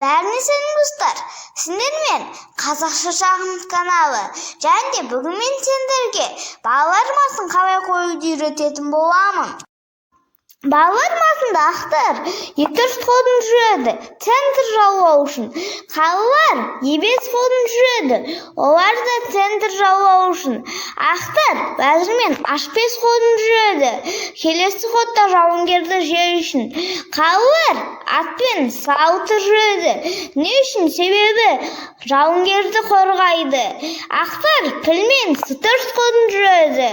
Бәріне сәлем, достар! Сендермен Қазақша шахмат каналы және де бүгін мен сендерге балалар матын қалай қоюды үйрететін боламын. Балалар матында ақтар Е4 ходын жүреді, центр жаулау үшін. Қалалар Е5 ходын жүреді, олар да центр жаулау үшін. Ақтар уәзірмен H5 ходын жүреді, келесі ходта жауынгерді жеу үшін. Қалалар атпен С6 жүреді. Не үшін? Себебі жауынгерді қорғайды. Ақтар пілмен С4 ходын жүреді.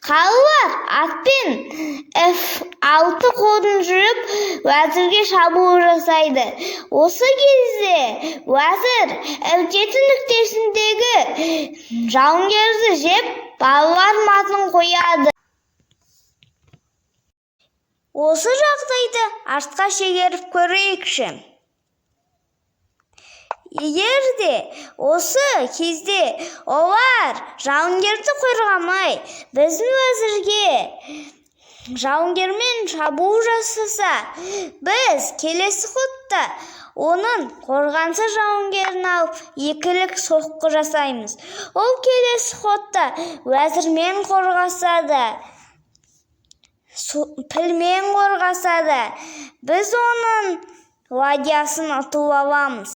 Қалалар атпен F6 ходын жүріп, уәзірге шабуыл жасайды. Осы кезде уәзір F7 нүктесіндегі жауынгерді жеп, балалар матын қояды. Осы жағдайды артқа шегеріп көрейікші. Егер де осы кезде олар жауынгерді қорғамай, біздің уәзірге жауынгермен шабуыл жасаса, біз келесі ходта оның қорғансыз жауынгерін алып, екілік соққы жасаймыз. Ол келесі ходта уәзірмен қорғаса да, пілмен қорғаса да, біз оның ладьясын ұтып аламыз.